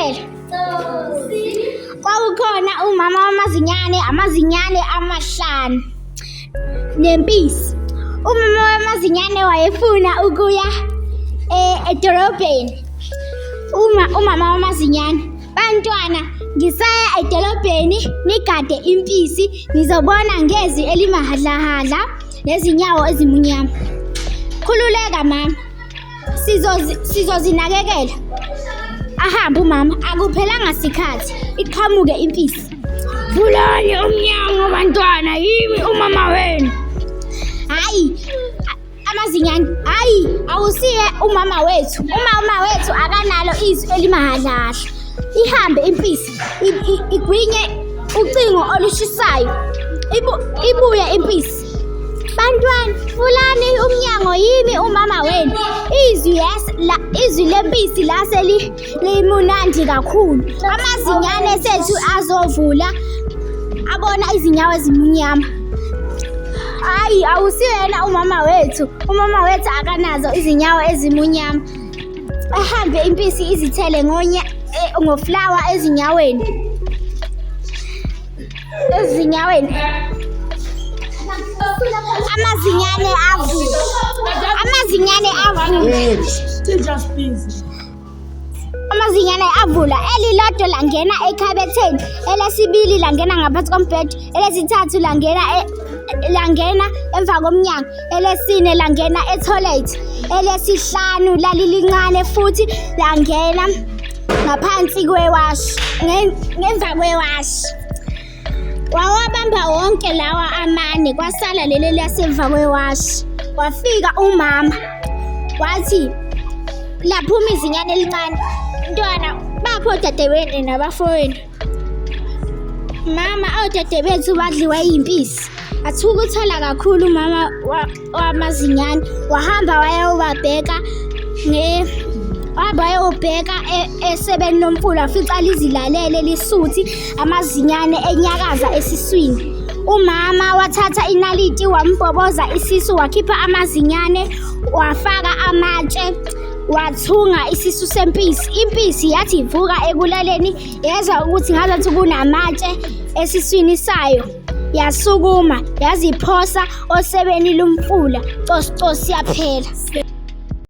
Ngiyakwamukela. Kwakukhona umama wamazinyane, amazinyane amahlanu nempisi. Umama wamazinyane wayefuna ukuya edolobheni. Uma umama wamazinyane, bantwana ngisaya edolobheni nigade impisi nizobona ngezwi elimahadlahadla nezinyawo ezimunyama. Khululeka mama. Sizozinakekela. Ahambe umama, akuphelanga sikhathi iqhamuke impisi. Vulani umnyango bantwana, yimi umama wenu. Hayi, amazinyane, hayi, awusiye umama wethu. Umama wethu akanalo izwi elimahadlahadla. Ihambe impisi igwinye ucingo olushisayo. Ibuye impisi. Bantwana, vulani umnyango yimi umama wenu. Izwi yes, la, izwi lempisi lase limunandi kakhulu. Amazinyane sethu azovula abona izinyawo ezimunyama. Hayi, awusiyena umama wethu. Umama wethu akanazo izinyawo ezimunyama. Ahambe impisi izithele ngonya eh, ngoflawa ezinyaweni. Ezinyaweni. Amazinyane avula. Amazinyane avula. Amazinyane avula. Elilodwa langena ekhabetheni, elesibili langena ngaphansi kombhede, elesithathu langena e, langena emva komnyango, elesine langena ethoyilethi, elesihlanu lalilincane futhi langena ngaphansi kwewashi, ngemva kwewashi. Wawabamba wonke lawa amane kwasala leli lasemva kwewashi. Wafika umama wathi laphuma izinyane elincane, mntwana baphi odadewenu nabafowenu? Mama, odadewethu badliwa yimpisi. Athukuthela kakhulu umama wamazinyane wahamba wayobabheka nge wahamba wayobheka e, esebeni lomfula wafica lizilalele lisuthi amazinyane enyakaza esiswini. Umama wathatha inaliti wambhoboza isisu wakhipha amazinyane wafaka amatshe wathunga isisu sempisi. Impisi yathi ivuka ekulaleni yezwa ukuthi ngazathi kunamatshe esiswini sayo. Yasukuma yaziphosa osebeni lomfula, cosi cosi yaphela.